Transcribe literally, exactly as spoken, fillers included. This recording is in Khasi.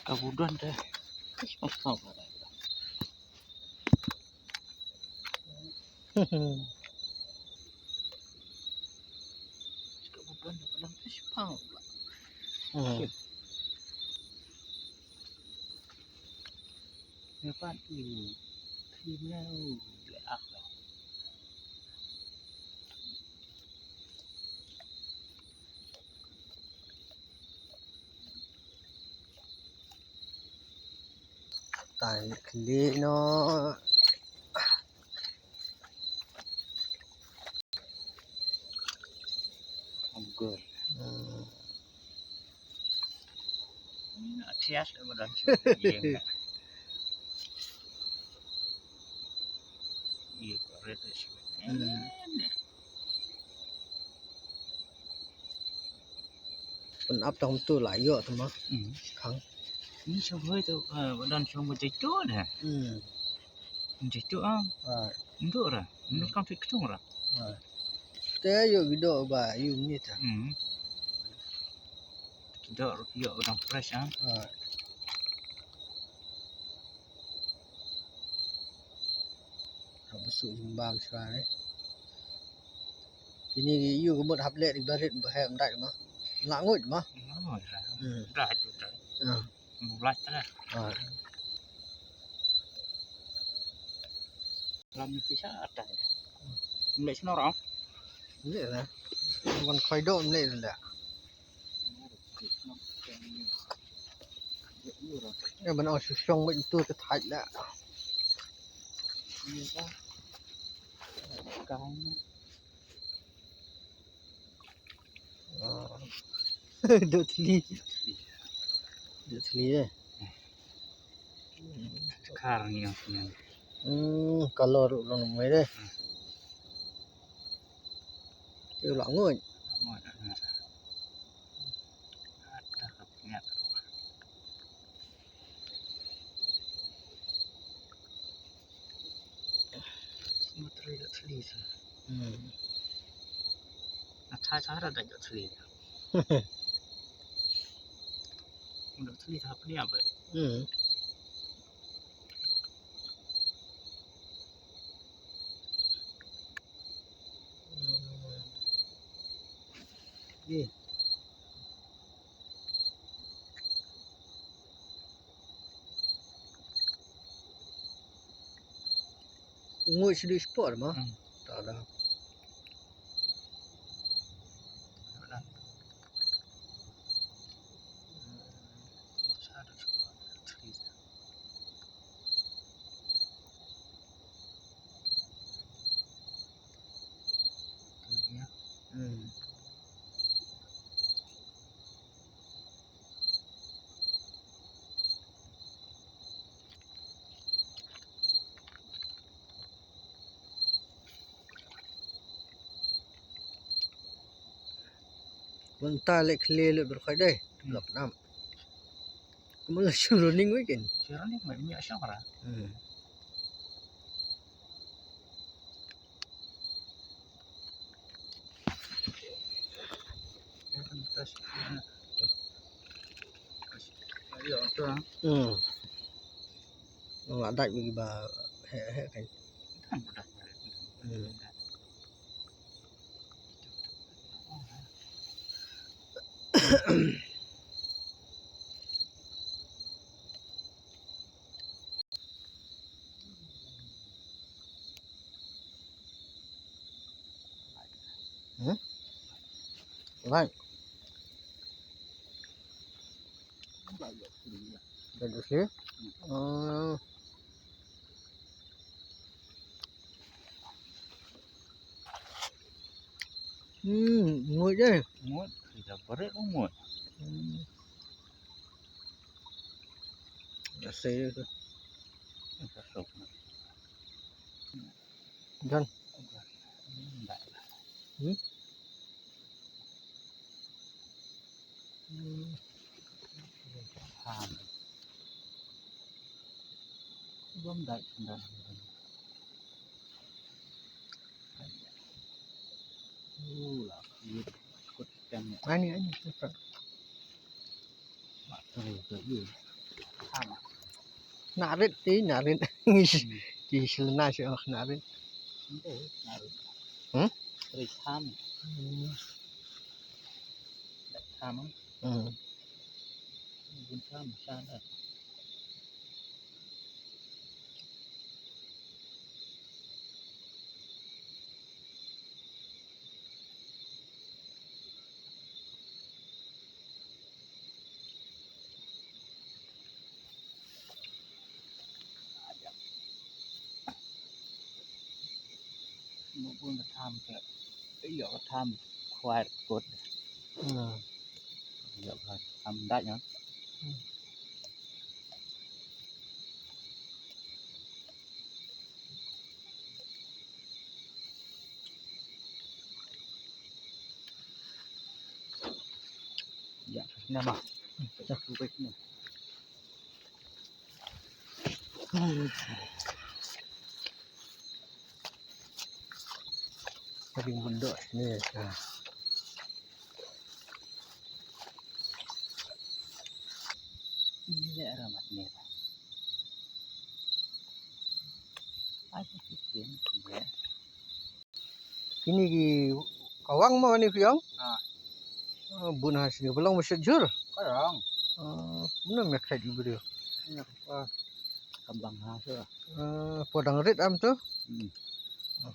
Ka budon te. Ka budon te, ka dang te shipang. Hmm. Dapat tu. Terima. Tai khlieh noh. Ong gol. Hmm. Thiah le ba don shuh ïing. Ïa ko ret shuh. Hmm. Pynap tang tu la ïoh tu ma. Hmm. Khang. Ni shong hoi tu, eh, ba don shong ba jai tu dah. Hmm. Jai tu ah. Ah. Ndu ra. Ndu kam fit ktung ra. Ah. Te ïoh ki doh ba ïoh ni ta. Hmm. Ki doh ïoh ba dang fresh ah. Ah. Hap ba suk jingbam shuwa eh. Kine ki ïoh ka mut hap leh da ki barit ba heh ym dait ma. Lah nguid ma. Lah nguid ra. Hmm. Dait, dait. Ah. Ym lait ra. Ah. Lam ni pisa atai. Ym leh shnong ra. Ym leh ra. Wan khoi doh ym leh ra. Ïa ban ong shu shong bad itu te thait la. Doh thli. Doh thli eh. Khar ngi ong sini. Hmm, kalor u long mai deh. Te u la nguid. Nguid, nguid. Ata ka pynïap. Sma trei da thli sa. Hmm. Na thai sa ra da da thli. Da thli sa pynïap ba. Hmm. Hmm. Ye. Nguid shu dei spot ma. Hmm. Ta da. Hmm. Mynta leh khlieh leh bad khoi dei. Hmm. Lap nam. Kumno la shu running weekend. Shu running weekend, ïa shong ra. Hmm. Hmm. Nga dait bad kiba heh heh kan. Hmm. Hmm? Right. Right, okay. Hmm. Hmm, nguid eh. Nguid, kita beret nguid. Hmm. Ya, saya tu. Jan. Hmm. Hmm. Bom dai sendal. Uh, lah, ini. Ini, ini. Mak, ini. Narit ti, narit. Ti shlena shi oh narit. Hmm? Hmm. Bun ka tham ka, ïoh ka tham khwai kut. Hmm. Ïoh ka tham dait na. Hmm. Ïa, nama. Pecah kubek ni. Paling bunduk ni. Ha. Ini le ramat ni. Ai, kitin, ya. Kini ki kawang ma wani kuyang? Ha. Oh, bun ha sini. Belong masjid jur? Kawang. Oh, mana me kait video? Ini apa? Kambang ha, so. Oh, podang rit am tu? Hmm. Oh.